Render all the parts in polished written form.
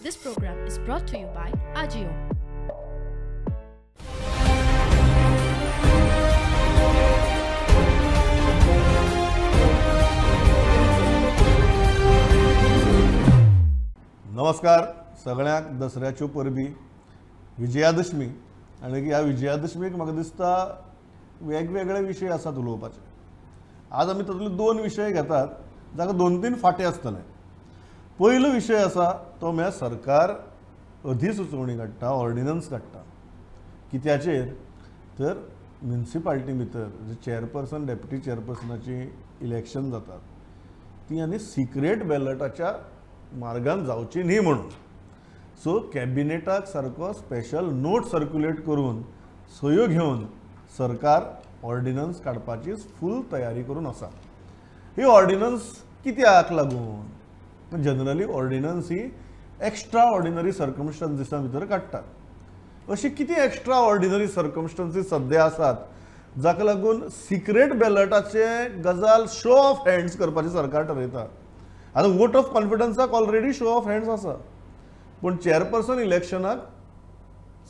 This program is brought to you by Ajio. नमस्कार सगळ्यांक दसऱ्याच्यो परबी विजयादशमी आनी ह्या विजयादशमीक म्हाका दिसता वेगवेगळे विशय आसात उलोवपाचे. आज आमी तातूंतले दोन विशय घेतात जाका दोन तीन फांटे आसतले. पयलो विशय आसा तो म्हळ्यार सरकार अधिसुचोवणी काडटा, ऑर्डिनन्स काडटा कित्याचेर तर म्युनिसिपालिटी भितर जे चेअरपर्सन डेप्युटी चेअरपर्सनाची इलेक्शन जातात ती आनी सिक्रेट बॅलटाच्या मार्गान जावची न्ही म्हणून. सो कॅबिनेटाक सारको स्पेशल नोट सर्क्युलेट करून सयो घेवन सरकार ऑर्डिनन्स काडपाची फूल तयारी करून आसा. ही ऑर्डिनन्स कित्याक लागून? जनरली ऑर्डिनन्स ही एक्स्ट्रा ऑर्डिनरी सर्कमस्टन्सीसां भितर काडटात. अशी कितें एक्स्ट्रा ऑर्डिनरी सर्कमस्टन्सीस सद्या आसात जाका लागून सिक्रेट बॅलटाचे गजाल शो ऑफ हँड्स करपाची सरकार ठरयता. आतां वोट ऑफ कॉन्फिडन्साक ऑलरेडी शो ऑफ हँड्स आसा, पूण चेअरपर्सन इलेक्शनाक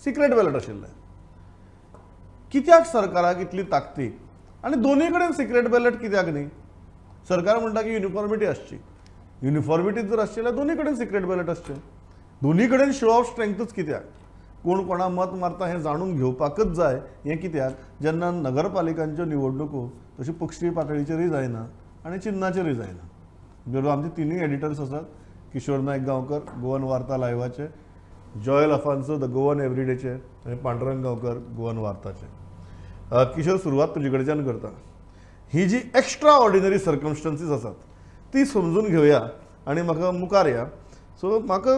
सिक्रेट बॅलट आशिल्लें. कित्याक सरकाराक इतली ताकतीक आनी दोनूय कडेन सिक्रेट बॅलट कित्याक न्ही? सरकार म्हणटा की युनिफॉर्मिटी आसची. युनिफॉर्मिटी जर आसची जाल्यार दोनूय कडेन सिक्रेट बॅलट आसचें. दोनूय कडेन शो ऑफ स्ट्रेंथूच कित्याक? कोण कोणा मत मारता हें जाणून घेवपाकच जाय. हें कित्याक? जेन्ना नगरपालिकांच्यो निवडणुको तश्यो पक्षीय पातळीचेरूय जायना आनी चिन्नाचेरूय जायना. बरोबर आमचे तिनूय एडिटर्स आसात, किशोर नायक गांवकर गोवन वार्ता लायव्हाचे, जॉयल अफान्सो the Goan एवरीडेचे आनी पांडुरंग गांवकर गोवन वार्ताचे. किशोर, सुरवात तुजे कडच्यान करता. ही जी एक्स्ट्रा ऑर्डिनरी सर्कमस्टन्सीस आसात ती समजून घेवया आनी म्हाका मुखार या. सो म्हाका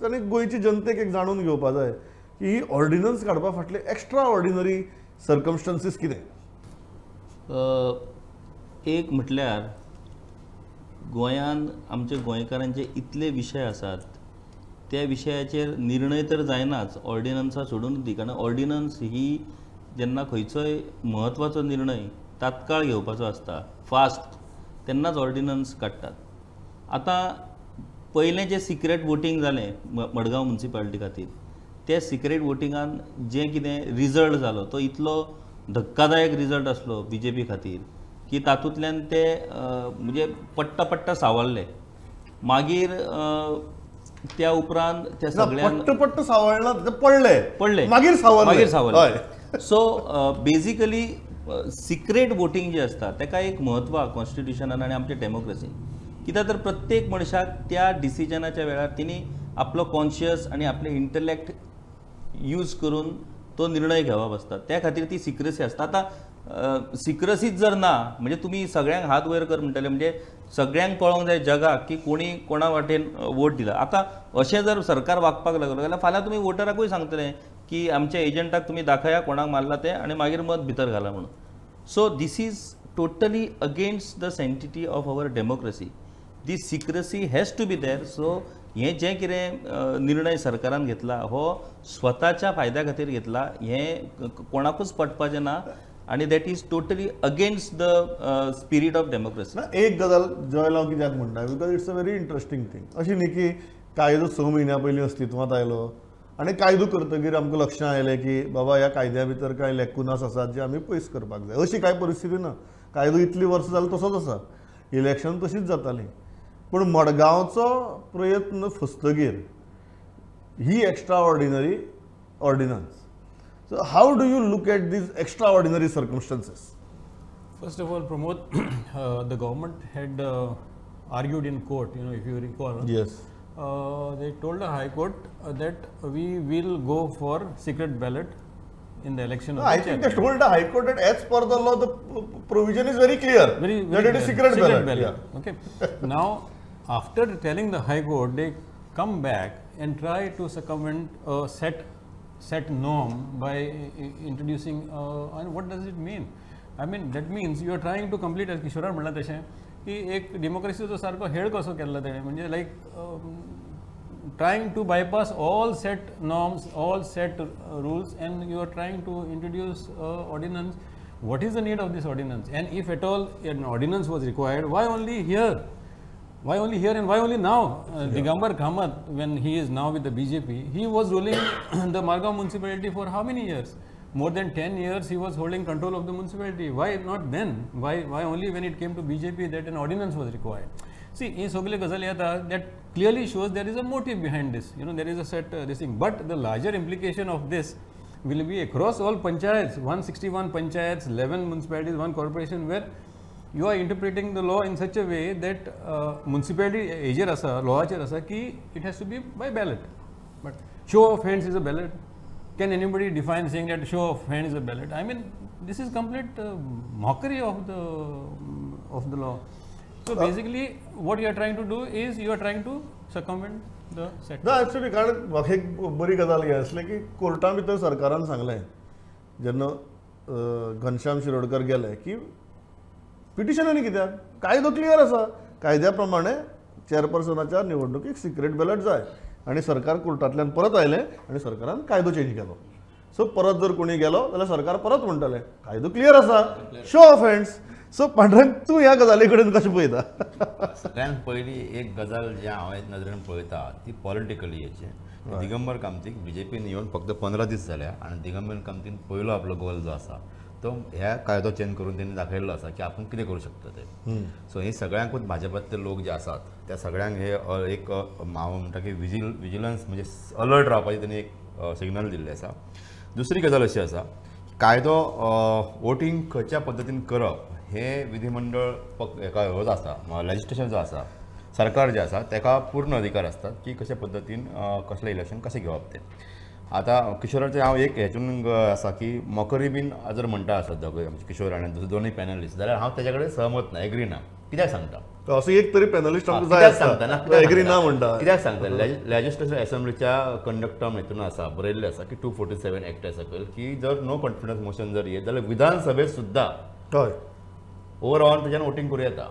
आनी गोंयची जनतेक एक जाणून घेवपा जाय की ही ऑर्डिनन्स काडपा फाटले एक्स्ट्रा ऑर्डिनरी सर्कमस्टन्सीस कितें? एक म्हटल्यार गोंयान आमच्या गोंयकारांचे इतले विशय आसात त्या विशयाचेर निर्णय तर जायनाच ऑर्डिनन्सा सोडून दी. कारण ऑर्डिनन्स ही जेन्ना खंयचोय म्हत्वाचो निर्णय तात्काळ घेवपाचो आसता फास्ट तेन्नाच ऑर्डिनन्स काडटात. आतां पयलें जें सिक्रेट वोटींग जालें मडगांव म्युनिसिपालिटी खातीर त्या सिक्रेट वोटिंगान जें कितें रिजल्ट जालो तो इतलो धक्कादायक रिजल्ट आसलो बी जे पी खातीर की तातूंतल्यान ते म्हणजे पट्टा पट्टा सावरले. मागीर त्या उपरांत त्या सगळ्यांक पट्ट पट्ट सावळना, पडले पडले मागीर सावरले सावरले. सो बेजिकली सिक्रेट वोटींग जें आसता ताका एक म्हत्व आसा कॉन्स्टिट्युशनान आनी आमच्या डेमोक्रेसीन. कित्याक तर प्रत्येक मनशाक त्या डिसिजनाच्या वेळार तिणी आपलो कॉन्शियस आनी आपले इंटलेक्ट यूज करून तो निर्णय घेवप आसता. त्या खातीर ती सिक्रेसी आसता. आतां सिक्रसीच जर ना म्हणजे तुमी सगळ्यांक हात वयर कर म्हणटले म्हणजे सगळ्यांक कळोंक जाय जगाक की कोणी कोणा वाटेन वोट दिला. आतां अशें जर सरकार वागपाक लागलो जाल्यार फाल्यां तुमी वोटराकूय सांगतले की आमच्या एजंटाक तुमी दाखया कोणाक मारला तें आनी मागीर मत भितर घाला म्हणून. So this is totally against the sanctity of our democracy. This secrecy has to be there. So हें जें कितें निर्णय सरकारान घेतला हो स्वताच्या फायद्या खातीर घेतला हें कोणाकूच पटपाचें ना आनी that is totally against the spirit of democracy. ना एक गजाल जॉयल हांव कित्याक म्हणटा because it's a very interesting thing. अशी न्ही की कायदो 6 म्हयन्या पयलीं अस्तित्वांत आयलो आनी कायदो करतकीर आमकां लक्षां आयलें की बाबा ह्या कायद्या भितर कांय लॅकुनास आसात जे आमी पयस करपाक जाय. अशी कांय परिस्थिती ना. कायदो इतली वर्सां जाली तसोच आसा, इलेक्शन तशीच जातालीं. पूण मडगांवचो प्रयत्न फसतगीर ही extra ordinary ordinance. So how do you look at these extraordinary circumstances? First of all, Pramod, the government had argued in court, you know, if you recall. Yes. They told the High Court that we will go for secret ballot in the election. No, I think they told the High Court that as per the law, the provision is very clear. Very, very that it is secret ballot. Ballot. Yeah. Okay. Now, after telling the High Court, they come back and try to circumvent a set norm by introducing and what does it mean? I mean, that means you are trying to complete, as Kishoran म्हणला तशें की एक डेमोक्रेसीचो सारको हेळ कसो केल्लो तेणें, म्हणजे like trying to bypass all set norms, all set rules, and you are trying to introduce ordinance. What is the need of this ordinance? And if at all an ordinance was required, why only here? Why only here and why only now? Digambar Kamat, when he is now with the BJP, he was ruling the Margao municipality for how many years? More than 10 years he was holding control of the municipality. Why not then? Why only when it came to BJP that an ordinance was required? See, in sogle gazal yata, that clearly shows there is a motive behind this. You know, there is a set this thing. But the larger implication of this will be across all panchayats, 161 panchayats, 11 municipalities, 1 corporation, where you are interpreting the law in such a way that municipality ejer asa, law asa ki it has to be by ballot. But show of hands is a ballot. Can anybody define saying that show of hands is a ballot? I mean, this is complete mockery of the law. So basically, what you are trying to do is you are trying to circumvent the set. No, actually, कारण म्हाका एक बरी गजाल हें आसलें की Carta भितर सरकारान सांगलें जेन्ना घनश्याम शिरोडकर गेले की पिटिशन आनी कित्याक, कायदो क्लियर आसा, कायद्या प्रमाणे चेअरपर्सनाच्या निवडणुकीक सिक्रेट बॅलट जाय आनी सरकार कोर्टांतल्यान परत आयलें आनी सरकारान कायदो चेंज केलो. सो परत जर कोणी गेलो जाल्यार सरकार परत म्हणटलें कायदो क्लियर आसा, show of hands. So Pandurang, तूं ह्या गजाली कडेन कशें पळयता? सगळ्यान पयलीं एक गजाल जी हांव नदरेन पळयता ती पॉलिटिकली हेची, दिगंबर कामतीक बीजेपीन येवन फक्त 15 दीस जाल्या आनी दिगंबर कामतीन पयलो आपलो गोल जो आसा तो ह्या कायदो चेंज करून तेणी दाखयल्लो आसा की आपूण कितें करूं शकता ते. सो हे सगळ्यांकूच भाजपांतले लोक जे आसात त्या सगळ्यांक हे एक हांव म्हणटा की विजिलन्स म्हणजे अलर्ट रावपाची तेणी एक सिग्नल दिल्लें आसा. दुसरी गजाल अशी आसा, कायदो वोटींग खंयच्या पद्दतीन करप हे विधिमंडळ हेका हो जो आसा लेजिस्लेशन जो आसा सरकार जें आसा तेका पूर्ण अधिकार आसतात की कशे पद्दतीन कसलें इलेक्शन कशें घेवप तें. आतां किशोराचें हांव एक हेतून आसा की मॉकरी बीन जर म्हणटा आसत दोगूय आमचे किशोर आनी दुसरे दोनूय पॅनलिस्ट जाल्यार हांव तेज्या कडेन सहमत ना, एग्री ना. कित्याक सांगता असो एक तरी पॅनलिस्ट आमकां जाय आसता एग्री ना म्हणटा, कित्याक सांगता? लेजिस्लेशन एसेंब्लीच्या कंडक्ट टर्म हेतून आसा बरयल्लें आसा की 247 एक्ट सकयल की जर नो कॉन्फिडन्स मोशन जर येत जाल्यार विधानसभेत सुद्दां हय ओवरऑल तेज्यान वोटींग करूं येता.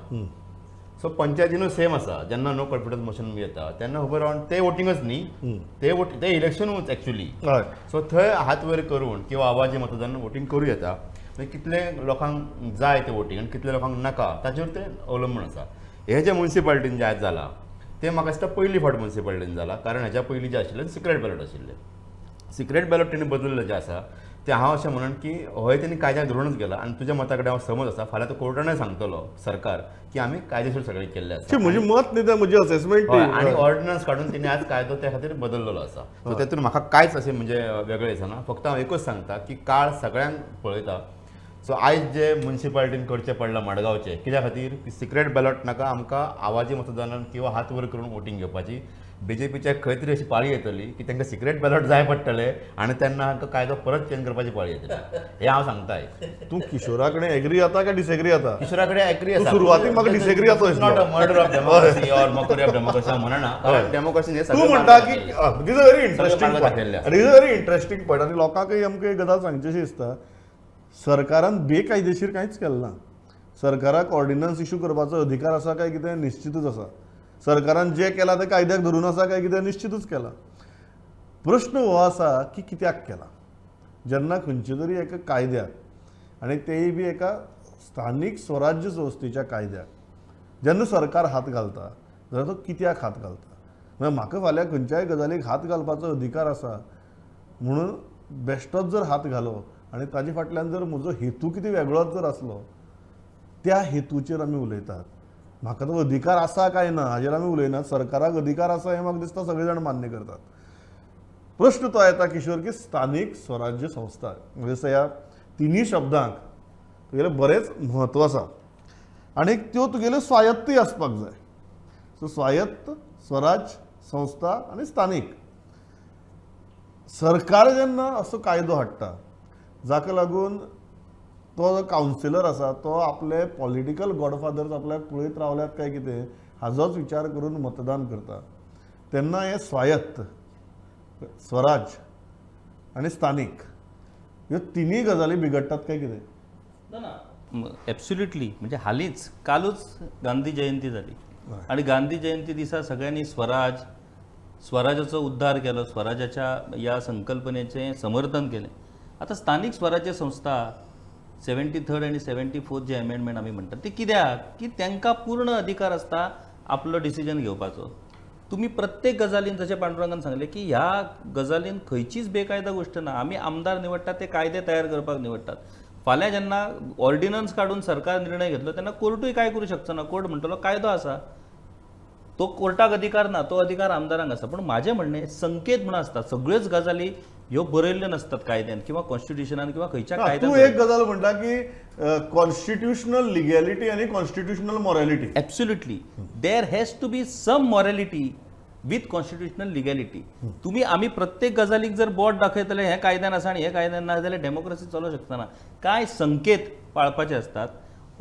सो पंचायतीनूय सेम आसा, जेन्ना नो कॉन्फिडन्स मोशन येता तेन्ना उबे रावन ते वोटिंगच न्ही, ते वोट ते इलेक्शनूच एक्चुली. सो थंय हात वयर करून किंवा आवाजी मतदान वोटींग करूं येता. मागीर कितले लोकांक जाय तें वोटींग आनी कितले लोकांक नाका ताचेर तें अवलंबून आसा. हें जें मुन्सिपालिटीन जें आयज जालां तें म्हाका दिसता पयली फावट मुन्सिपालिटीन जालां, कारण हेच्या पयलीं जें आशिल्लें सिक्रेट बॅलट आशिल्लें. सिक्रेट बॅलट तेणी बदललें जें आसा तें हांव अशें म्हणून की हय तेणी कायद्याक धरूनच गेला आनी तुज्या मता कडेन हांव समज आसा. फाल्यां तो कोर्टानय सांगतलो सरकार की आमी कायदेशीर सगळें केल्लें आसा. म्हजें मत न्ही तें, म्हजी असेसमेंट. आनी ऑर्डिनन्स काडून तेणी आज कायदो त्या खातीर बदललेलो आसा. सो तेतून म्हाका कांयच अशें म्हणजे वेगळें दिसना. फक्त हांव एकूच सांगता की काळ सगळ्यांक पळयता. सो आयज जे मुन्सिपालिटीन करचें पडलां मडगांवचें कित्या खातीर की सिक्रेट बॅलट नाका, आमकां आवाजी मतदानान किंवा हात वयर करून वोटींग घेवपाची. बीजेपीच्या खंय तरी अशी पाळी येतली की तांकां सिक्रेट बॅलट जाय पडटले आनी तेन्ना हांकां कायदो परत चेंज करपाची पाळी येतली, हें हांव सांगताय. तूं किशोरा कडेन एग्री जाता काय डिसएग्री जाता? किशोरा कडेन एग्री आसा. सुरवातीक म्हाका डिसएग्री जाता. Not a murder of democracy or mockery of democracy हांव म्हणना, कारण डेमोक्रेसी हें तूं म्हणटा की this a very interesting point, this a very interesting point. आनी लोकांकय आमकां एक गजाल सांगची अशी दिसता, सरकारान बेकायदेशीर कांयच केलें ना. सरकाराक ऑर्डिनन्स इशू करपाचो अधिकार आसा काय कितें निश्चितूच आसा. सरकारान जें केलां तें कायद्याक धरून आसा काय कितें निश्चितूच केलां. प्रश्न हो आसा की कित्याक केलां? जेन्ना खंयचे तरी एका कायद्याक आनी तेय बी एका स्थानीक स्वराज्य संस्थेच्या कायद्याक जेन्ना सरकार हात घालता जाल्यार तो कित्याक हात घालता? म्हळ्यार म्हाका फाल्यां खंयच्याय गजालीक हात घालपाचो अधिकार आसा म्हणून बेश्टोच जर हात घालो आनी ताजे फाटल्यान जर म्हजो हेतू कितें वेगळोच जर आसलो त्या हेतूचेर आमी उलयतात. म्हाका तो अधिकार आसा काय ना हाजेर आमी उलयनात. सरकाराक अधिकार आसा हें म्हाका दिसता सगळे जाण मान्य करतात. प्रश्न तो येता किशोर की स्थानीक स्वराज्य संस्था म्हणजे ह्या तिनूय शब्दांक तुगेलें बरेंच म्हत्व आसा आनी त्यो तुगेल्यो स्वायत्तूय आसपाक जाय. सो स्वायत्त, स्वराज्य संस्था आनी स्थानीक. सरकार जेन्ना असो कायदो हाडटा जाका लागून तो जो कावन्सिलर आसा तो आपले पॉलिटिकल गॉडफादर्स आपल्याक पळयत रावल्यात काय कितें हाजोच विचार करून मतदान करता तेन्ना हें स्वायत्त, स्वराज आनी स्थानीक ह्यो तिनूय गजाली बिगडटात काय कितें? ना, एब्सोल्युटली. म्हणजे हालींच कालूच गांधी जयंती जाली आनी गांधी जयंती दिसा सगळ्यांनी स्वराज, स्वराजाचो उद्धार केलो, स्वराजाच्या ह्या संकल्पनेचें समर्थन केलें. आतां स्थानीक स्वराज्य संस्था 73 आनी 74 जे अमेंडमेंट आमी म्हणटात ते कित्याक की तांकां पूर्ण अधिकार आसता आपलो डिसिजन घेवपाचो. तुमी प्रत्येक गजालीन जशें पांडुरंगान सांगलें की ह्या गजालीन खंयचीच बेकायदा गोश्ट ना. आमी आमदार निवडटात ते कायदे तयार करपाक निवडटात. फाल्यां जेन्ना ऑर्डिनन्स काडून सरकार निर्णय घेतलो तेन्ना कोर्टूय कांय करूं शकचो ना. कोर्ट म्हणटलो कायदो आसा, तो कोर्टाक अधिकार ना, तो अधिकार आमदारांक आसा. पूण म्हाजें म्हणणें संकेत म्हणून आसता, सगळ्योच गजाली ह्यो बरयल्ल्यो नासतात कायद्यान किंवा कॉन्स्टिट्युशनान किंवा खंयच्या कायद्यान. तूं एक गजाल म्हणटा की कॉन्स्टिट्युशनल लिगॅलिटी आनी constitutional morality. Absolutely there has to be some morality with constitutional legality. तुमी आमी प्रत्येक गजालीक जर बोट दाखयतले हें कायद्यान आसा आनी हें कायद्यान ना जाल्यार डेमोक्रेसी चलोवंक शकतना. कांय संकेत पाळपाचे आसतात.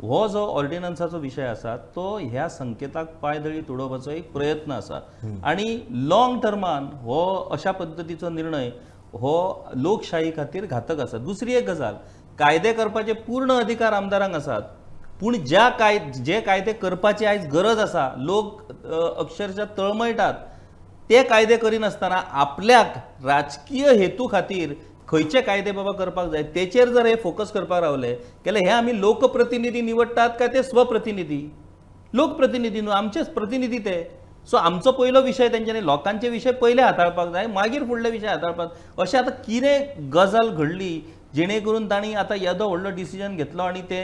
हो जो ऑर्डिनन्साचो विशय आसा तो ह्या संकेताक पांयदळी तुडोवपाचो एक प्रयत्न आसा आनी लॉंग टर्मान हो अशा पद्दतीचो निर्णय हो लोकशाही खातीर घातक आसा. दुसरी एक गजाल, कायदे करपाचे पूर्ण अधिकार आमदारांक आसात, पूण ज्या जे कायदे करपाची आयज गरज आसा, लोक अक्षरशः तळमळटात, ते कायदे करिनासतना आपल्याक राजकीय हेतू खातीर खंयचे कायदे बाबा करपाक जाय तेचेर जर हे फोकस करपाक रावले जाल्यार हे आमी लोकप्रतिनिधी निवडटात काय ते स्वप्रतिनिधी? लोकप्रतिनिधी न्हू, आमचेच प्रतिनिधी ते. सो आमचो पयलो विशय तेंच्यांनी लोकांचे विशय पयले हाताळपाक जाय, मागीर फुडले विशय हाताळपाक. अशें आतां कितें गजाल घडली जेणे करून तांणी आतां येदो व्हडलो डिसिजन घेतलो आनी ते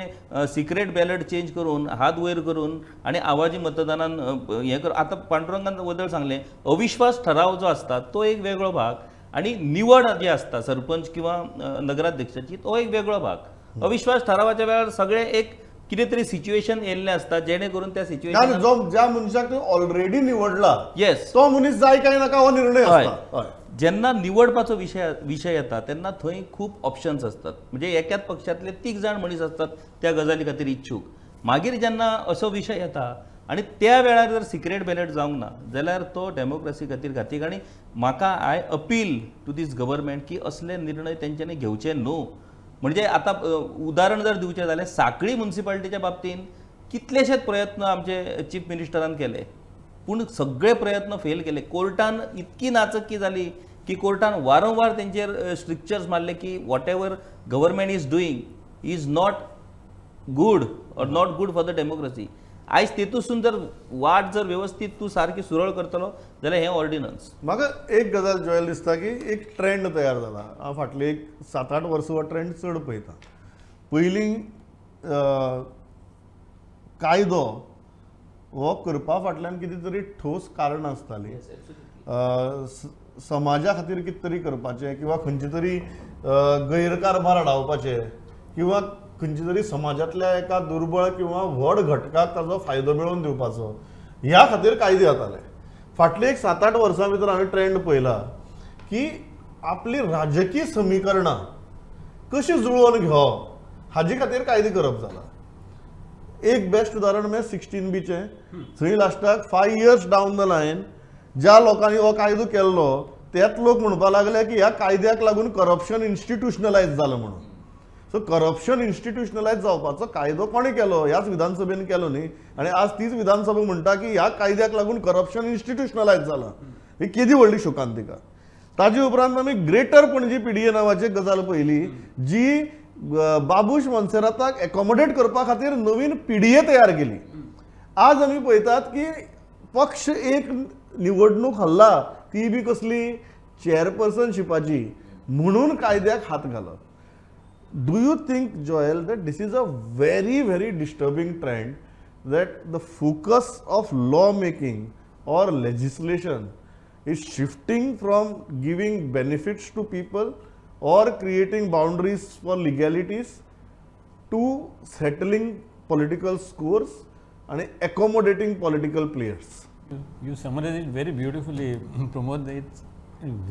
सिक्रेट बॅलट चेंज करून हात वयर करून आनी आवाजी मतदानान हें कर. आतां पांडुरंगान वदळ सांगलें, अविश्वास ठराव जो आसता तो एक वेगळो भाग आनी निवड जी आसता सरपंच किंवा नगराध्यक्षाची तो एक वेगळो भाग. अविश्वास ठरावाच्या वेळार सगळे एक कितें तरी सिच्युएशन येयल्लें आसता जेणे करून त्या सिच्युएशन जो ज्या मनशाक ऑलरेडी निवडला येस तो मनीस जाय काय नाका हो निर्णय आसता. जेन्ना निवडपाचो विशय येता तेन्ना थंय खूब ऑप्शन्स आसतात. म्हणजे एकाच पक्षांतले 3 जाण मनीस आसतात त्या गजाली खातीर इच्छूक. मागीर जेन्ना असो विशय येता आनी त्या वेळार जर सिक्रेट बॅलट जावंक ना जाल्यार तो डेमोक्रेसी खातीर घातीक. आनी म्हाका I appeal to this government की असले निर्णय तेंच्यांनी घेवचे न्हू. म्हणजे आतां उदाहरण जर दिवचें जाल्यार साखळी म्युनिसिपालिटीच्या बाबतींत कितलेशेच प्रयत्न आमचे चीफ मिनिस्टरान केले, पूण सगळे प्रयत्न फेल केले. कोर्टान इतकी नाचक्की जाली की कोर्टान वारंवार तेंचेर स्ट्रिक्चर्स मारले की whatever government is doing is not good or not good for the democracy. आयज तेतूसून जर वाट जर व्यवस्थीत तूं सारकी सुरळ करतलो जाल्यार हें ऑर्डिनन्स. म्हाका एक गजाल जोयल दिसता की एक ट्रेंड तयार जाला. हांव फाटले एक 7-8 वर्सां हो ट्रेंड चड पळयता. पयलीं कायदो हो करपा फाटल्यान कितें तरी ठोस कारणां आसतालीं, समाजा खातीर कितें तरी करपाचें किंवा खंयचे तरी गैरकारभार आडावपाचे किंवा खंयचे तरी समाजांतल्या एका दुर्बळ किंवा व्हड घटकाक ताजो फायदो मेळोवन दिवपाचो, ह्या खातीर कायदे जाताले. फाटले एक 7-8 वर्सां भितर हांवें ट्रेंड पळयला की आपली राजकीय समीकरणां कशी जुळोवन घेवप हाजे खातीर कायदे करप जाला. एक बेस्ट उदाहरण म्हळ्यार 16Bचें. थंय लास्टाक 5 years down the line ज्या लोकांनी हो कायदो केल्लो तेच लोक म्हणपाक लागले की ह्या कायद्याक लागून करप्शन इन्स्टिट्युशनलायज जालां म्हणून. सो करप्शन इन्स्टिट्युशनलायज जावपाचो कायदो कोणें केलो? ह्याच विधानसभेन केलो न्ही. आनी आज तीच विधानसभा म्हणटा की ह्या कायद्याक लागून करप्शन इन्स्टिट्युशनलायज जालां. ही केदी व्हडली शोकांतिका. ताजे उपरांत आमी ग्रेटर पणजी PDA नांवाची गजाल पळयली जी बाबूश मोन्सेराताक एकोमोडेट करपा खातीर नवीन PDA तयार केली. आज आमी पळयतात की पक्ष एक निवडणूक हल्ला ती बी कसली चेअरपर्सनशिपाची म्हणून कायद्याक हात घालप. Do you think, Joel, that this is a very, very disturbing trend, that the focus of law making or legislation is shifting from giving benefits to people or creating boundaries for legalities to settling political scores and accommodating political players? You summarize it very beautifully, Pramod. It's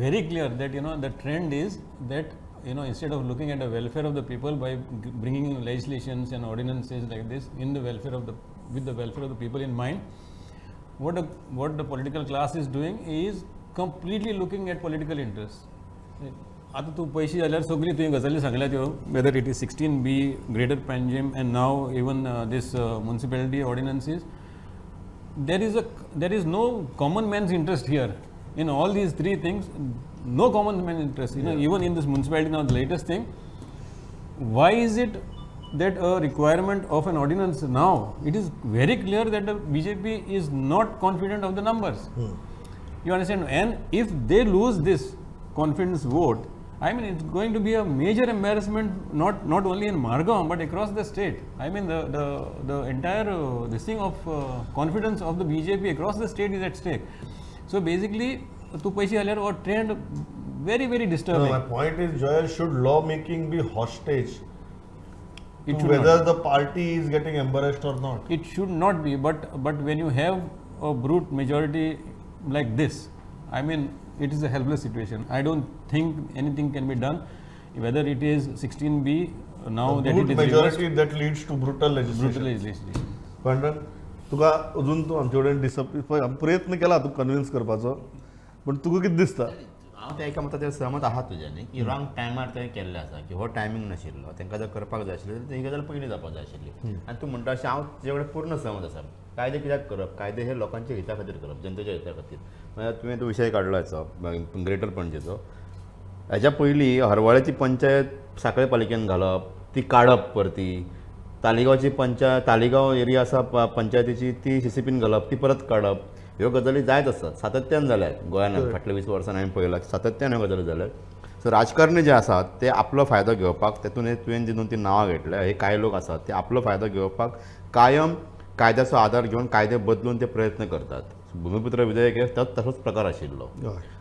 very clear that, you know, the trend is that, you know, instead of looking at the welfare of the people by bringing in legislations and ordinances like this in the welfare of the, with the welfare of the people in mind, what the political class is doing is completely looking at political interests. आतां तूं पयशे जाल्यार सगळी तुवें गजाली सांगल्या त्यो, whether it is 16B, Greater Panjim, and now even this municipality ordinances, there is no common man's interest here. In all these three things, no common man interest. You know, even in this municipality now, the latest thing, why is it that a requirement of an ordinance now, it is very clear that the BJP is not confident of the numbers. You understand? And if they lose this confidence vote, I mean, it's going to be a major embarrassment, not only in Margao but across the state. I mean, the entire this thing of confidence of the BJP across the state is at stake. So basically, tu paise halyar or trend very, very disturbing. No, my point is, Joel, should lawmaking be hostage it to whether the party is getting embarrassed or not? It should not be, but when you have a brute majority like this, I mean, it is a helpless situation. I don't think anything can be done, whether it is 16B now that it is majority reversed, that leads to brutal legislation. Brutal legislation. Pandurang, तुका अजून तूं आमचे कडेन प्रयत्न केला तूं convince करपाचो, पण तुका कितें दिसता? हांव त्या एका मताचेर सहमत आहा तुज्या न्ही की रॉंग टायमार तें केल्लें आसा की हो टायमींग नाशिल्लो, तांकां जर करपाक जाय आशिल्लें जाल्यार ही गजाल पयलीं जावपाक जाय आशिल्ली. आनी तूं म्हणटा अशें हांव तुजे कडेन पूर्ण सहमत आसा. कायदे कित्याक करप? कायदे हे लोकांच्या हिता खातीर करप, जनतेच्या हिता खातीर. म्हळ्यार तुवें तो विशय काडलो हाचो ग्रेटर पणजेचो. हेच्या पयलीं हरवळ्याची पंचायत साखळे पालिकेन घालप, ती काडप परती, तालिगांवची पंचायत, तालिगांव एरिया आसा पंचायतीची ती सीसीपीन घालप, ती परत काडप, ह्यो गजाली जायत आसात, सातत्यान जाल्यात गोंयान फाटल्या 20 वर्सांनी हांवें पळयलां सातत्यान ह्यो गजाली जाल्यात. सो राजकारणी जे आसात ते आपलो फायदो घेवपाक, तेतून तुवें जी 2-3 नांवां घेतल्या, हे कांय लोक आसात ते आपलो फायदो घेवपाक कायम कायद्याचो आदार घेवन कायदे बदलून ते प्रयत्न करतात. भुमिपुत्र विधेयक हे तसोच प्रकार आशिल्लो,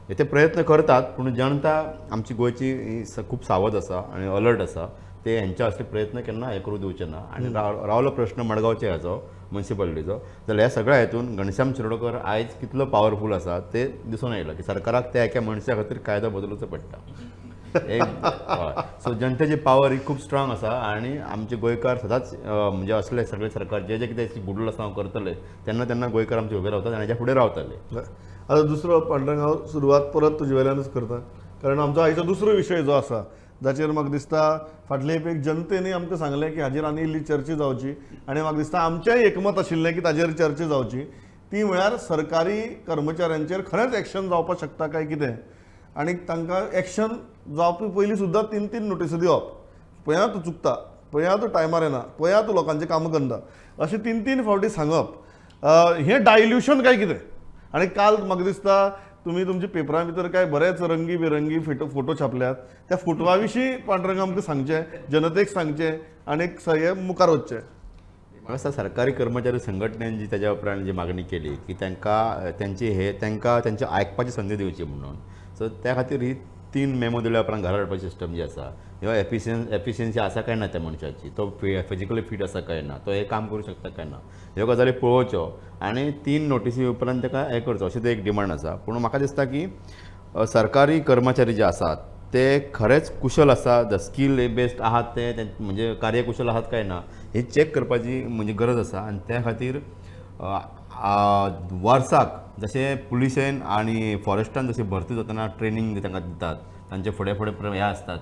ते प्रयत्न करतात, पूण जनता आमची गोंयची खूब सावध आसा आनी अलर्ट आसा, ते हेंचे असले प्रयत्न केन्ना हे करूं दिवचे ना. आनी रावलो प्रश्न मडगांवचे हाचो म्युनिसिपालिटीचो, जाल्यार ह्या सगळ्या हेतून घनश्याम शिरोडकर आयज कितलो पावरफूल आसा ते दिसून आयलां की सरकाराक त्या एका मनशा खातीर कायदो बदलुचो पडटा. एक सो जनतेची पावर ही खूब स्ट्रांग आसा आनी आमचे गोंयकार सदांच म्हणजे असले सगळे सरकार जे जे कितें बुडलो आसा हांव करतले तेन्ना तेन्ना गोंयकार आमचे उबे रावतात आनी हेच्या फुडें रावतले. आतां दुसरो पांडुरंग, हांव सुरवात परत तुजे वेल्यानूच करता, कारण आमचो आयचो दुसरो विशय जो आसा जाचेर म्हाका दिसता फाटले एक जनतेन आमकां सांगलें की हाजेर आनी इल्ली चर्चा जावची, आनी म्हाका दिसता आमचेंय एकमत आशिल्लें की ताजेर चर्चा जावची, ती म्हळ्यार सरकारी कर्मचाऱ्यांचेर खरेंच एक्शन जावपाक शकता काय कितें, आनी तांकां एक्शन जावपी पयलीं सुद्दां 3-3 नोटिसी दिवप, पळया तूं चुकता, पळया तूं टायमार येना, पळया तूं लोकांचें कामां करना, अशें 3-3 फावटी सांगप हें डायल्युशन काय कितें. आनी काल म्हाका दिसता तुमी तुमच्या पेपरां भितर काय बरेच रंगी बिरंगी फोटो छापल्यात, त्या फोटवा विशीं पांडुरंग आमकां सांगचें, जनतेक सांगचें आनी सगळें मुखार वचचें. म्हाका दिसता सरकारी कर्मचारी संघटनेन जी ताज्या उपरांत जी मागणी केली की तांकां तेंची हे तांकां तेंचे आयकपाची संदी दिवची म्हणून, सो त्या खातीर ही 3 मेमो दिल्या उपरांत घरा हाडपाची सिस्टम जी आसा, ह्यो एफिशियन्सी आसा काय ना त्या मनशाची, तो फिजिकली फिट आसा काय ना, तो हें काम करूं शकता काय ना, ह्यो गजाली पळोवच्यो आनी 3 नोटिसी उपरांत ताका हें करचो, अशें तें एक डिमांड आसा. पूण म्हाका दिसता की सरकारी कर्मचारी जे आसात ते खरेंच कुशल आसा, the skill based आहात ते म्हणजे कार्यकुशल आहात काय ना हे चॅक करपाची म्हणजे गरज आसा. आनी त्या खातीर वर्साक जशें पुलिशेन आनी फॉरेस्टान जशें भरती जातना ट्रेनींग तांकां दितात, तांचे फुडें फुडें हे आसतात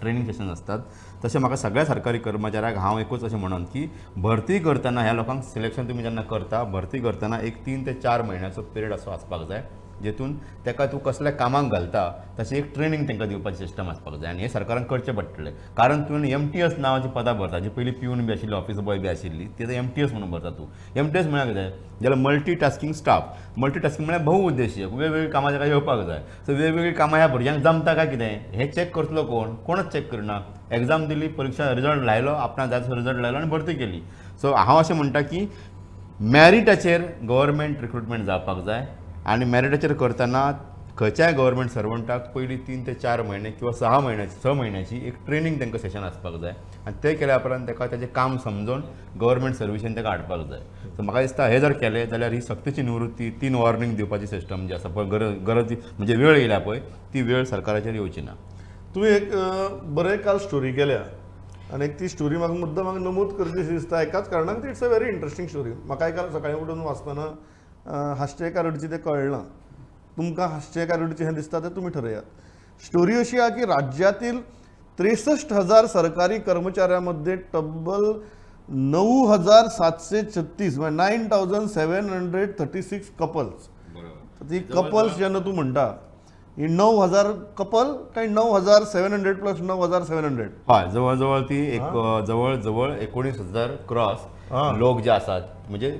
ट्रेनींग सेशन आसतात, तशें म्हाका सगळ्या सरकारी कर्मचाऱ्यांक हांव एकूच अशें म्हणून की भरती करतना ह्या लोकांक सिलेक्शन तुमी जेन्ना करता, भरती करतना एक 3 ते 4 म्हयन्याचो पिरियड असो आसपाक जाय जेतून ताका तूं कसल्या कामाक घालता तशें एक ट्रेनींग तांकां दिवपाची सिस्टम आसपाक जाय. आनी हें सरकारान करचें पडटलें, कारण तुवें MTS नांवाची पदां भरता, जी पयलीं पिवन बी आशिल्ली, ऑफिस बॉय बी आशिल्ली, ती आतां MTS म्हणून भरता तूं. MTS म्हळ्यार कितें जाल्यार multi tasking staff. Multi tasking म्हळ्यार बहुउद्देशीय, वेगवेगळीं कामां ताका येवपाक जाय. सो वेगवेगळीं कामां ह्या भुरग्यांक जमता काय कितें हें चॅक करतलो कोण? कोणच चॅक करना. एग्जाम दिली, परिक्षा रिजल्ट लायलो, आपणाक जाय तसो रिजल्ट लायलो आनी भरती केली. सो हांव अशें म्हणटा की मॅरिटाचेर गव्हर्मेंट रिक्रुटमेंट जावपाक जाय आनी मॅरिटाचेर करतना खंयच्याय गव्हर्मेंट सर्वंटाक पयलीं 3 ते 4 म्हयने किंवा 6 म्हयन्याची एक ट्रेनींग तांकां सेशन आसपाक जाय आनी तें केल्या उपरांत ताका ताजें काम समजून गव्हर्मेंट सर्विसीन ताका हाडपाक जाय. सो म्हाका दिसता हें जर केलें जाल्यार ही सक्तीची निवृत्ती, 3 वॉर्निंग दिवपाची सिस्टम जी आसा पळय, गरज म्हणजे वेळ येयल्या पळय ती वेळ सरकाराचेर येवची ना. तुवें एक बरें काल स्टोरी केल्या आनी ती स्टोरी म्हाका मुद्दम म्हाका नमूद करची अशी दिसता एकाच कारणान, it's a very interesting story. म्हाका काल सकाळीं उठून वाचतना हांसचें काय रडचें तें कळना, तुमकां हांसचें काय रडचें हें दिसता तें तुमी ठरयात. स्टोरी अशी आहा की राज्यातील 63,000 सरकारी कर्मचाऱ्यांमध्ये तब्बल 9,736 म्हणजे 9,736 कपल्स. ती कपल्स जेन्ना तूं म्हणटा ही 9,000 कपल काय 9,700 प्लस 9,700? हय, जवळ जवळ ती एक जवळ जवळ 19,000 क्रॉस लोक जे आसात, म्हणजे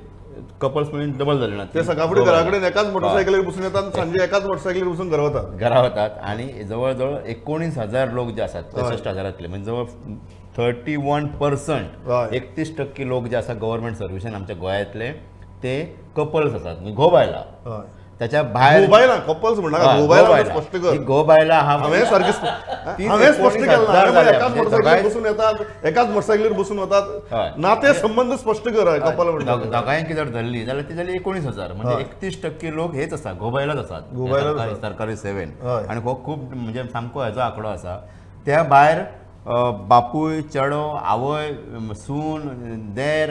कपल्स म्हणून डबल झाले ना. ते सकाळ फुडें घरा कडेन एकाच मोटरसायकलीर बसून येतात, सांजे एकाच मोटरसायकलीर बसून घरा वतात. घरा वतात. आणि जवळ जवळ 19,000 लोक जे आसात 63,000तले, म्हणजे जवळ 31%, 31% लोक जे आसा गव्हर्मेंट सर्विसान आमच्या गोंयांतले ते कपल्स आसात, म्हणजे घोव बायला. त्याच्या भायर घोव बायला कपल्स म्हणा, घोव बायला स्पष्ट कर. घोव बायला हांवें सारकें हांवें स्पष्ट केलें, एकाच मोटरसायकलीर बसून येतात, एकाच मोटरसायकलीर बसून वतात, नाते संबंध स्पष्ट कर. कपल म्हणटा दोगांयकी जर धरली जाल्यार ती जाली 19,000, म्हणजे 31% लोक हेच आसा, घोव बायलाच आसात सरकारी सेवेन. आनी हो खूब म्हणजे सामको हेजो आंकडो आसा. त्या भायर बापूय, चेडो, आवय, सून, देर,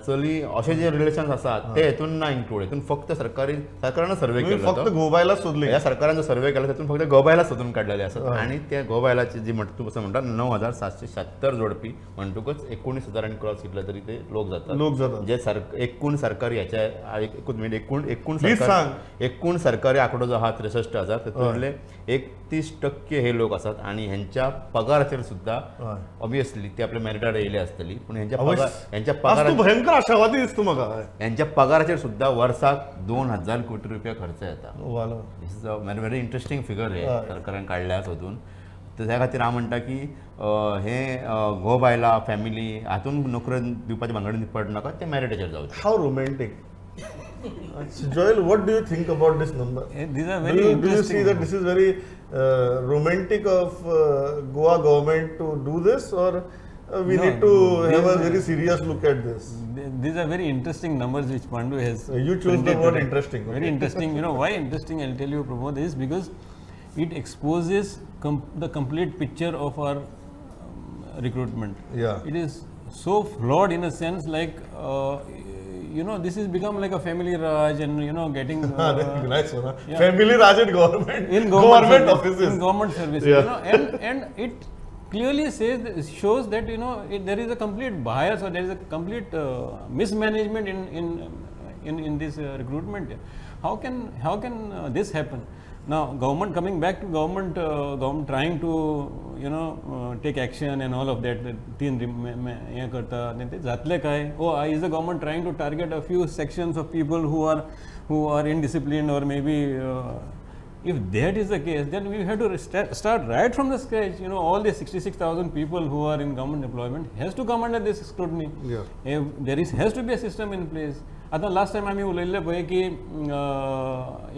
चली अशे जे रिलेशन्स आसात ते हेतून ना इन्क्लूड. हेतून फक्त सरकारी सरकारान सर्वे केलो, फक्त घोव बायला सोदली. ह्या सरकारान जो सर्वे केला तातूंत फक्त घोव बायला सोदून काडलेले आसात. आनी त्या घोव बायलाची जी म्हणटा तूं कसो म्हणटा 9,776 जोडपी म्हणटकूच 19,000 आनी क्रॉस कितले तरी ते लोक जातात, लोक जातात जे एकूण सरकारी ह्याच्या एकूण सरकारी आंकडो जो आहा 63,000, तातूंतले 31% हे लोक आसात. आनी हेंच्या पगाराचेर सुद्दां ऑब्वियसली ते आपल्या मेरिटार येयले आसतली, पूण हेंच्या पगार भयंकर आशावादी दिसता म्हाका. हेंच्या पगाराचेर सुद्दां वर्साक 2,000 कोटी रुपया खर्च येता. This is a very very interesting figure हे सरकारान काडल्या सोदून. तर त्या खातीर हांव म्हणटा की हे घोव बायला फॅमिली हातून नोकरी दिवपाचे भानगडीन पडनाका, ते मेरिटाचेर जावचें. How romantic. Joel, what do you think about this number? These are very interesting. Do you see that this is very romantic of Goa government to do this, or we need to have a very serious look at this? These are very interesting numbers which Pandu has. You chose the word interesting. Okay. Very interesting. You know why interesting? I'll tell you, Pramod, is because it exposes the complete picture of our recruitment. Yeah. It is so flawed in a sense, like you know, this has become like a family raj, and you know, getting nice one, yeah. Family raj in government, in government offices, in government services, yeah. You know, and it clearly says, shows that, you know, there is a complete bias, or there is a complete mismanagement in this recruitment. How can this happen? Now, government coming back to government, government trying to, you know, take action and all of that. तीन हे करता ते जातले काय? Oh, is the government trying to target a few sections of people who are indisciplined, or maybe if that is the case, then we have to start right from the scratch. You know, all the 66,000 people who are in government employment has to come under this scrutiny. Yeah. If there is has to be a system in place. आतां last time आमी उलयल्ले पळय की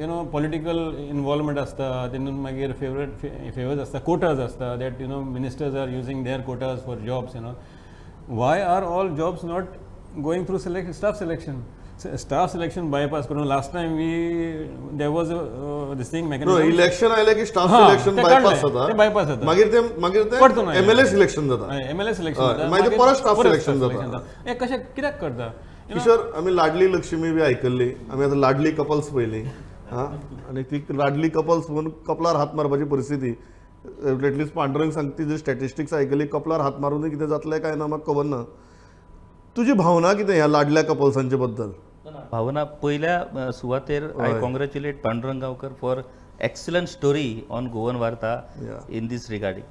you know political involvement आसता, तेतून मागीर favours आसता, कोटाज आसता, that you know ministers are using their quotas for jobs. You know, why are all jobs not going through staff selection? Staff selection bypass करून last time we there was this thing mechanism. Election आयले की staff selection bypass जाता, ते bypass जाता, मागीर ते MLA selection जाता, MLA selection जाता, मागीर ते परत स्टाफ सिलेक्शन जाता. हे कशें कित्याक करता? किशोर, आमी लाडली लक्ष्मी बी आयकल्ली, आमी आतां लाडली कपल्स पळयली. हां, आनी ती लाडली कपल्स म्हणून कपलार हात मारपाची परिस्थिती. एटलिस्ट पांडुरंग सांगता जी स्टॅटिस्टिक्स आयकली, कपलार हात मारून कितें जातलें काय ना म्हाका खबर ना. तुजी भावना कितें ह्या लाडल्या कपल्सांचे बद्दल? भावना पयल्या सुवातेर I congratulate Pandurang Gaonkar for excellent story on Goan Varta in this regarding.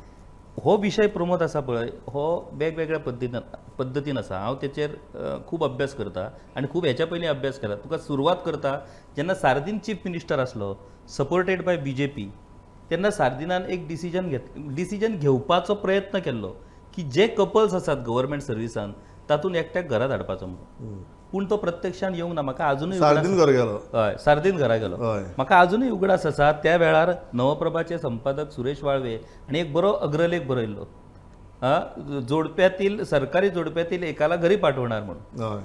हो विशय प्रमोद आसा पळय, हो वेगवेगळ्या पद्दतीन आसा. हांव तेचेर खूब अभ्यास करता आनी खूब हेच्या पयलीं अभ्यास केला. तुका सुरवात करता जेन्ना सार्दीन चीफ मिनिस्टर आसलो, सपोर्टेड बाय बीजेपी, तेन्ना सार्दिनान एक डिसिजन घेवपाचो प्रयत्न केल्लो की जे कपल्स आसात गव्हर्मेंट सर्विसान तातूंत एकट्याक घरा धाडपाचो म्हणून. पूण तो प्रत्यक्षान येवंक ना. म्हाका आजुनूय सार्दीन घरा गेलो. हय, सार्दीन घरा गेलो. म्हाका आजुनूय उगडास आसा त्या वेळार नवप्रभाचे संपादक सुरेश वाळवे आनी एक बरो अग्रलेख बरयल्लो, जोडप्यातील सरकारी जोडप्यातील एकाला घरी पाठवणार म्हणून.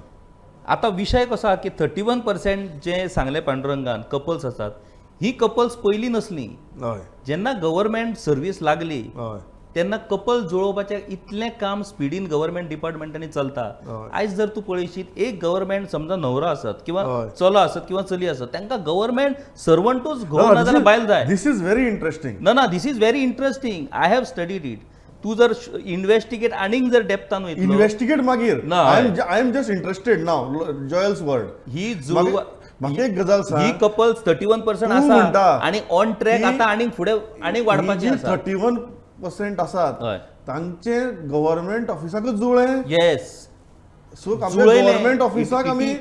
आतां विशय कसो आहा की 31% जे सांगलें पांडुरंगान कपल्स आसात, ही कपल्स पयलीं नसलीं. जेन्ना गव्हर्मेंट सर्वीस लागली तेन्ना कपल जुळोवपाचें इतलें काम स्पिडीन गव्हर्मेंट डिपार्टमेंटांनी चलता. आयज जर तूं पळयशीत, एक गव्हर्मेंट समजा न्हवरो आसत किंवा चलो आसत किंवा चली आसत, तांकां गव्हर्मेंट सर्वंटूच घोव ना जाल्यार बायल जाय. This is very interesting. ना ना, this is very interesting. I have studied it. तूं जर इन्वेस्टिगेट आनीक जर डेप्थान वयतलो, इन्वेस्टिगेट मागीर ना. I am just interested now Joel's word. ही जुळवा म्हाका एक गजाल सांग, ही कपल्स 31% आसा आनी ऑन ट्रॅक आतां आनीक फुडें आनीक वाडपाची आसा. 31% आसात तांचे गव्हर्मेंट ऑफिसाकच जुळ्ळें. येस, सो गव्हर्मेंट ऑफिसाक आमी,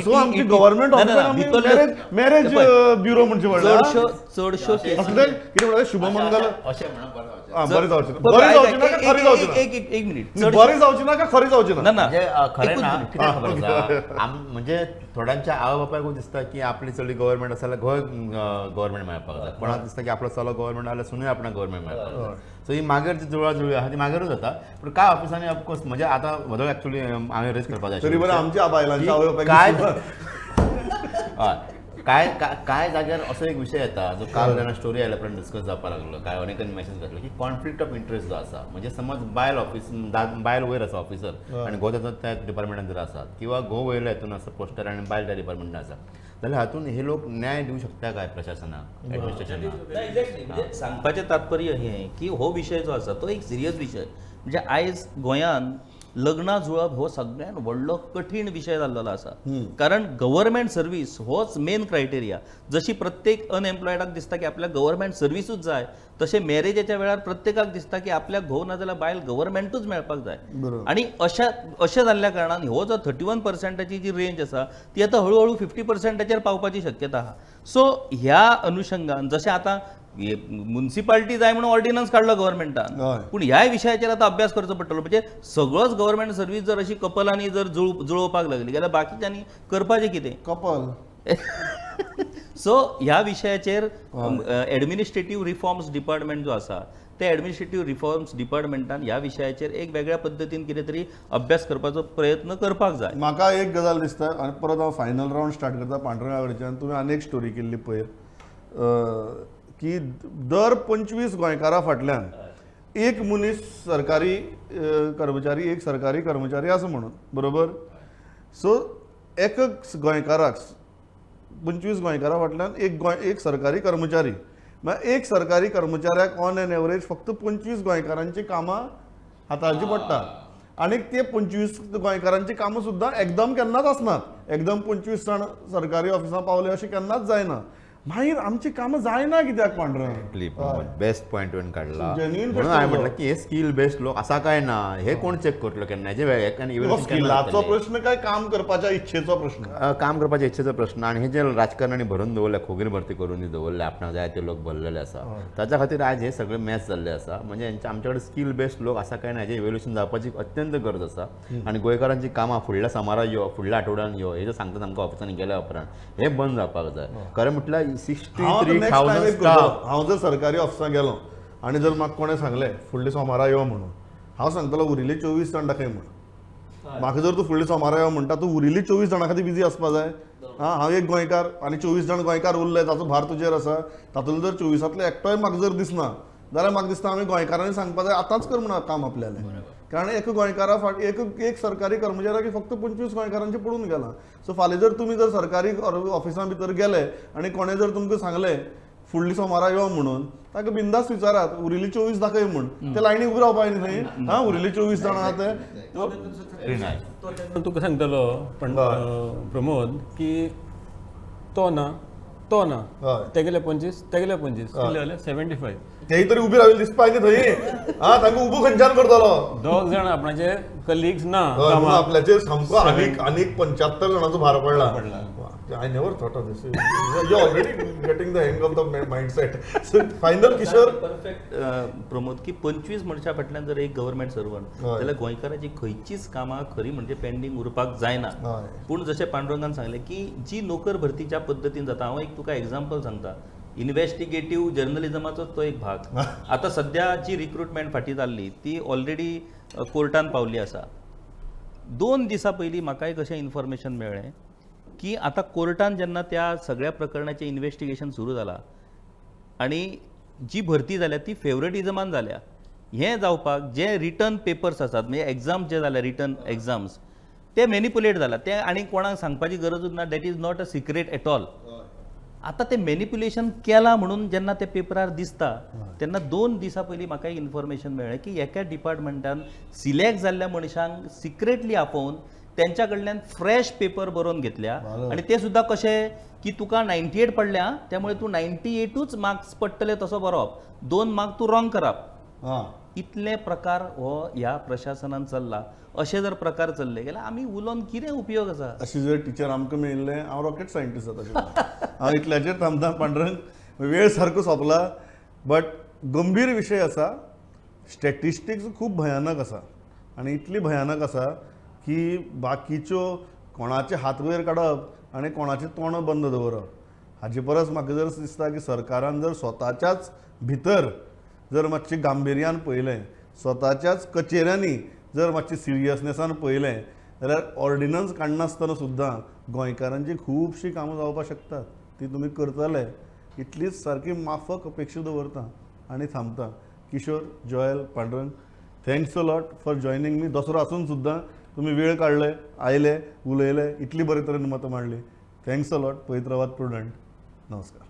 सो आमची गव्हर्मेंट ऑफिसाक मॅरेज ब्युरो म्हणचे पडला. चडश्यो कितें म्हणटा शुभमंगल अशें म्हणप बरें जावचें ना, बरें जावचें ना काय खरें जावचें ना? एक मिनीट, बरें जावचें ना काय खरें जावचें ना? म्हणजे खरें ना, कितें खबर आसा, म्हणजे थोड्यांच्या आवय बापायकूय दिसता की आपली चली गव्हर्मेंट आसा जाल्यार गोंय गव्हर्मेंट मेळपाक जाय, कोणाक दिसता की आपलो चलो गव्हर्मेंट जाल्यार सुनूय आपणाक गव्हर्मेंट मेळपाक जाय. सो ही मागीर जी जुळाजुळी आसा ती मागीरूच जाता. पूण कांय ऑफिसांनी ऑफकोर्स म्हणजे आतां व्हदळ एक्चुअली हांवें रेज करपाक जाय तरी बरें आमच्या बायलांच्या आवय बापायक काय काय काय जाग्यार असो एक विशय येता जो काल जेन्ना स्टोरी आयल्या उपरांत डिस्कस जावपाक लागलो, काय अनेकांनी मेसेज घातलो की कॉन्फ्लिक्ट ऑफ इंट्रस्ट जो आसा, म्हणजे समज बायल ऑफिस बायल वयर आसा ऑफिसर आनी घोव ताचो त्या डिपार्टमेंटान जर आसा किंवा घोव वयलो हितून आसा पोस्टर आनी बायल त्या डिपार्टमेंटान आसा जाल्यार हातून हे लोक न्याय दिवंक शकता काय प्रशासनाक, एडमिनिस्ट्रेशनाक? एक्झॅक्टली, म्हणजे सांगपाचें तात्पर्य हें की हो विशय जो आसा तो एक सिरियस विशय. म्हणजे आयज गोंयांत लग्नां जुळप हो सगळ्यात व्हडलो कठीण विशय जाल्लो आसा, कारण गव्हर्मेंट सर्वीस होच मेन क्रायटेरिया. जशी प्रत्येक अनएम्प्लॉयडाक दिसता की आपल्याक गव्हर्मेंट सर्विसूच जाय, तशें मॅरेजाच्या वेळार प्रत्येकाक दिसता की आपल्याक घोव ना जाल्यार बायल गव्हर्मेंटूच मेळपाक जाय. आनी अशें जाल्ल्या कारणान हो जो 31%ची जी रेंज आसा ती आतां हळूहळू 50%चेर पावपाची शक्यता आसा. सो ह्या अनुशंगान जशें आतां मुन्सिपालिटी जाय म्हणून ऑर्डिनन्स काडलो गव्हर्मेंटान, पूण ह्याय विशयाचेर आतां अभ्यास करचो पडटलो. म्हणजे सगळोच गव्हर्मेंट सर्वीस जर अशी कपलांनी जर जुळोवपाक लागली जाल्यार बाकीच्यांनी करपाचें कितें कपल? सो ह्या विशयाचेर एडमिनिस्ट्रेटीव रिफॉर्म्स डिपार्टमेंट जो आसा ते एडमिनिस्ट्रेटीव रिफॉर्म्स डिपार्टमेंटान ह्या विशयाचेर एक वेगळ्या पद्दतीन कितें तरी अभ्यास करपाचो प्रयत्न करपाक जाय. म्हाका एक गजाल दिसता आनी परत हांव फायनल रावंड स्टार्ट करता पांडुरंगा कडच्यान. तुवें आनी एक स्टोरी केल्ली पयर की दर 25 गोंयकारां फाटल्यान एक मनीस सरकारी कर्मचारी, एक सरकारी कर्मचारी आसा म्हणून, बरोबर? सो एक गोंयकाराक 25 गोंयकारां फाटल्यान एक सरकारी कर्मचारी, म्हळ्यार एक सरकारी कर्मचाऱ्याक ऑन एन एवरेज फक्त 25 गोंयकारांची कामां हाताळची पडटा. आनी ते 25 गोंयकारांची कामां सुद्दां एकदम केन्नाच आसनात, एकदम 25 जाण सरकारी ऑफिसां पावले अशें केन्नाच जायना. मागीर आमची कामां जायना कित्याक पांडुरंग? बेस्ट पॉयंट तुवें काडला. म्हणून हांवें म्हटलें की हे स्कील बेस्ड लोक आसा काय ना हे कोण चॅक करतलो केन्ना? हेजे स्किलाचो प्रश्न काय काम करपाच्या इच्छेचो प्रश्न? काम करपाच्या इच्छेचो प्रश्न. आनी हे जे राजकारणांनी भरून दवरले, खोगीर भरती करून दवरले, आपणाक जाय ते लोक भरलेले आसा, ताच्या खातीर आयज हे सगळे मॅच जाल्ले आसा. म्हणजे आमच्या कडेन स्कील बेस्ड लोक आसा काय ना हेजें इव्हेल्युएशन जावपाची अत्यंत गरज आसा. आनी गोंयकारांची कामां फुडल्या समारा यो, फुडल्या आठवड्यान यो, हे जे सांगतात आमकां ऑफिसांनी गेल्या उपरांत हे बंद जावपाक जाय. खरें म्हटल्यार 63,000 स्टाफ. हांव जर सरकारी ऑफिसांत गेलो आनी जर म्हाका कोणें सांगलें फुडले सोमारा यो म्हणून, हांव सांगतलो उरिल्ले 24 जाण दाखय म्हणून. म्हाका जर तूं फुडले सोमारा यो म्हणटा, तूं उरिल्ले 24 जाणां खातीर बिजी आसपा जाय. आं, हांव एक गोंयकार आनी 24 जाण गोंयकार उरले, ताचो भार तुजेर आसा. तातूंत जर 24तांतलो एकटोय म्हाका जर दिसना जाल्यार म्हाका दिसता आमी गोंयकारांनी सांगपा जाय आतांच कर म्हणून काम आपल्यालें. कारण एक गोंयकारा फाट एक सरकारी कर्मचाऱ्याक फक्त 25 गोंयकारांचें पडून गेलां. सो फाल्यां जर तुमी जर सरकारी ऑफिसां भितर गेले आनी कोणें जर तुमकां सांगलें फुडली सोमारा यो म्हणून, ताका बिंदास विचारात उरिल्ली 24 दाखय म्हूण, ते लायनी उबी रावपा न्ही. हां, उरिल्ली 24 जाणां आहा ते तुका सांगतलो पण प्रमोद की तो ना, तो ना, तेगेले 25, तेगेले 25, जाल्यार 75. तेय तरी उबी राविल्ली दिसपा न्ही थंय. आं, तांकां उबो खंयच्यान करतलो? दोग जाण आपणाचे कलिग्स ना, आपल्याचेर सामको आनीक आनीक 75 जाणांचो भार पडला. I never thought of this. You already getting the hang of the mindset. So final Kishore perfect Pramod की 25 मनशां फाटल्यान जर एक गव्हर्मेंट सर्वंट जाल्यार गोंयकाराची खंयचीच कामां खरी म्हणजे पेंडींग उरपाक जायना. पूण जशें पांडुरंगान सांगलें की जी नोकर भरती ज्या पद्दतीन जाता, हांव एक तुका एग्जाम्पल सांगता, इन्व्हेस्टिगेटीव जर्नलिजमाचो तो एक भाग. आतां सद्या जी रिक्रुटमेंट फाटीं जाल्ली ती ऑलरेडी कोर्टान पावली आसा. 2 दिसां पयलीं म्हाका एक अशें इन्फॉर्मेशन मेळ्ळें की आतां कोर्टान जेन्ना त्या सगळ्या प्रकरणाचें इन्व्हेस्टिगेशन सुरू जालां आनी जी भरती जाल्या ती फेवरेटिजमान जाल्या, हें जावपाक जे रिटर्न पेपर्स आसात म्हणजे एग्जाम्स जे जाल्या रिटर्न एग्जाम्स ते मॅनिपुलेट जाला, ते आनी कोणाक सांगपाची गरजूच ना, that is not a secret at all. आतां तें मॅनिपुलेशन केलां म्हणून जेन्ना ते पेपरार दिसता तेन्ना 2 दिसां पयलीं म्हाका एक इन्फॉर्मेशन मेळ्ळें की एका डिपार्टमेंटान सिलेक्ट जाल्ल्या मनशांक सिक्रेटली आपोवन त्यांच्या कडल्यान फ्रेश पेपर बरोवन घेतल्या आनी ते सुद्दां कशे की तुका 98 पडल्या त्यामुळे तूं 98ूच मार्क्स पडटले तसो बरोवप, 2 मार्क तूं रॉंग करप. इतले प्रकार हो ह्या प्रशासनान चल्ला. अशे जर प्रकार चल्ले गेल्यार आमी उलोवन कितें उपयोग आसा? अशी जर टिचर आमकां मेळिल्लें हांव रॉकेट सायंटिस्ट जाता. हांव इतल्याचेर थांबता पांडुरंग, वेळ सारको सोंपला. बट गंभीर विशय आसा, स्टॅटिस्टिक्स खूब भयानक आसा आनी इतली भयानक आसा की बाकीच्यो कोणाचे हात वयर काडप आनी कोणाचें तोंड बंद दवरप हाजे परस म्हाका जर दिसता की सरकारान जर स्वताच्याच भितर जर मातशें गांभिर्यान पळयलें, स्वताच्याच कचेऱ्यांनी जर मातशें सिरियसनेसान पळयलें जाल्यार ऑर्डिनन्स काडनासतना सुद्दां गोंयकारांची खुबशीं कामां जावपाक शकतात, ती तुमी करतले इतलीच सारकी माफक अपेक्षा दवरता आनी थांबता. Kishore, Joel, Pandurang, thanks a lot for joining me. Dussehra आसून सुद्दां तुमी वेळ काडले, आयले, उलयले, इतली बरे तरेन मतां मांडली. Thanks a lot. पळयत रावात प्रुडंट. नमस्कार.